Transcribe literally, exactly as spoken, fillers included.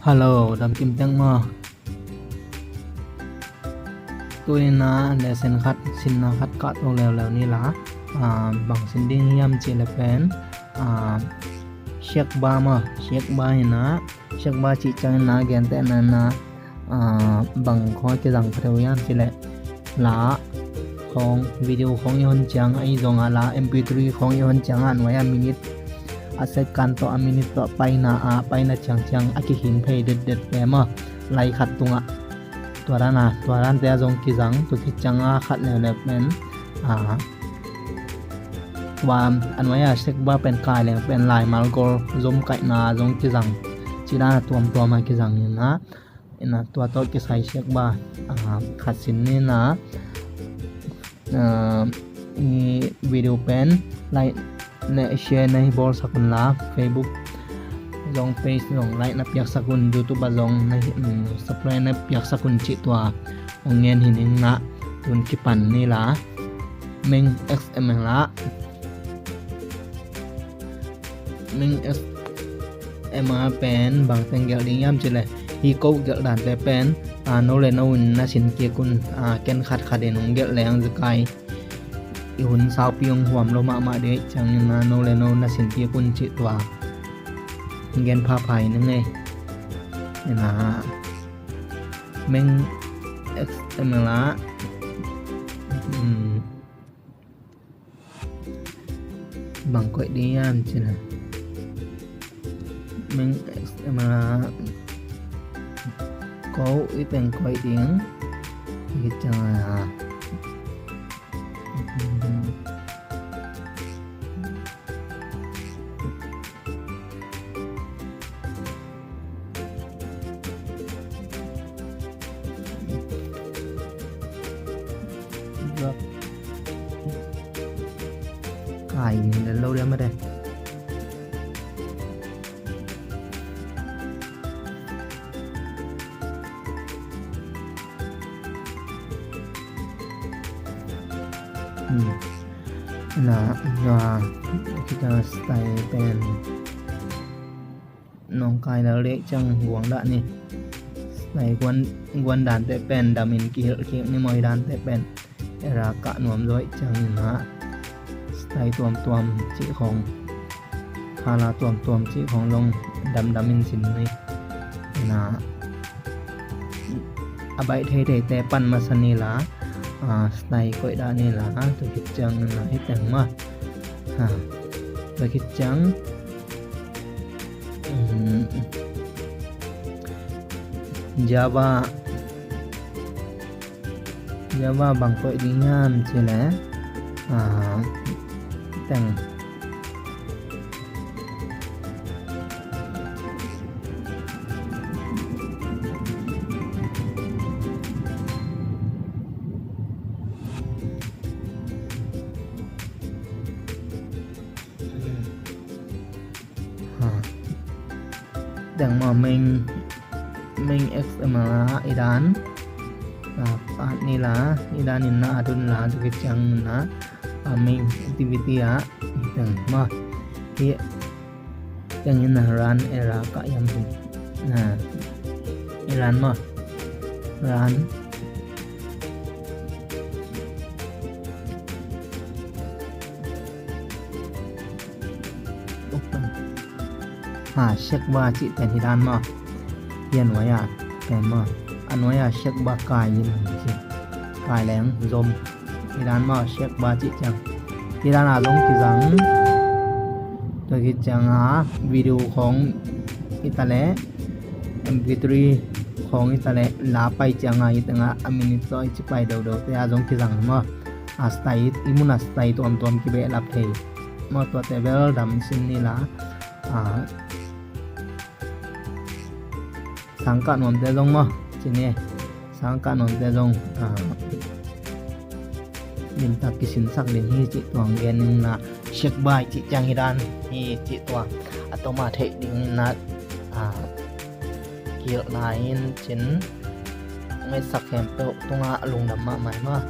Hello, dam kim teng maw. Tu-in ah lesson khat, sinna khat kah to leuleu ni la. Ah, bang sin ding hiam cih leh pen, ah, shape bar maw, shape bar hi-in ah, shape bar cih ciangin ah gentehna-in ah, ah, bang khawng kizang pha thei uh hiam cih leh, la khawng, video khawng i hon ciang, ahi zongin la M P three khawng i hon ciang a, a nuai-a minute, a second tawh a minute tawh paina, a paina ciangciang a kihing phei detdet te maw, lai khat tungah. Tua dan a, tua dante ah zong kizang, tua khit ciang a khat leuleu pen, ah, tua a nuai-a shape bar pen kai leng pen laimal gol zom kaihna zong kizang. Cih dan a tuamtuam a kizang in ah, in ah tua tawh kisai shape bar, ah, khat sin ni la. Ah, i video pen like ne share na hi bawlsak un la, Facebook zong page zong like na piaksak un, YouTube ah zong na hi, um, subscribe na piaksak un cih tua hong ngen hi ning ah. Tun kipan ni la. Main X M L ah, Main X M L pen bang teng gelh ding hiam cih leh, hih code gelh dante pen, ah, no le no in na sin kik un, ah, ken khat khat in hong gelh leng zekai i hun saupi hong huam lo mahmah ding ahih ciangin ah, no le no na sin kik un cih tua gen phapha hi ning ei. In ah, Main X M L ah, um, bang koih ding hiam cih leh, Main X M L ah code i teng koih ding. Hi ciang a, kai lo dia mah de. Hmm. Na, na, kita style pen. Nong kai lel dek ciang guang dah ni. Style guan, guan dante pen damin kihilh kik ni maw, i dante pen. Era kah nuam zaw ahih ciangin ah, style tuamtuam cih khawng, color tuamtuam cih khawng zong damdam in sin ni. Na, a baih theithei te pan masa ni la, ah, style koih dah ni la, tua khit ciang na hi teng mah. Ha, tua khit ciang, um, Java, Java bang koih ding hiam cih leh, ah, teng. Ha. Teng maw, Main, Main X M L ah i dan. Ah, pat ni la, i dan in na a dun la, tua khit ciang na, ah, Main Activity ah, teng maw. Hi, teng in na Run Era kah hiam cih. Na, i run maw. Run. Ha, shape bar cih pen hi dan maw. Hi a nuai-a pen maw. A nuai-a shape bar kai in ci. Kai leng zom. Hi dan maw, shape bar cih ciang. Hi dan a zong kizang. Tua khit ciang a video khawng hi ta leh, M P three khawng hi ta leh, la pai ciang a hi teng a, a minute tawh i ci pai deuhdeuh te a zong kizang maw. A style, i mun a style tuamtuam kibehlap thei. Maw, tuate bel dam sin ni la. Ah, sangkah nuamte zong maw, ci ni. Sangkah nuamte zong, ah, limtak kisinsak ding hi cih tuang gen ning na. Shape bar cih ciang hi dan hi cih tuang a toma theih ding na. Ah, kilna in cin ngaihsak khempeuh tungah lungdam mahmah maw.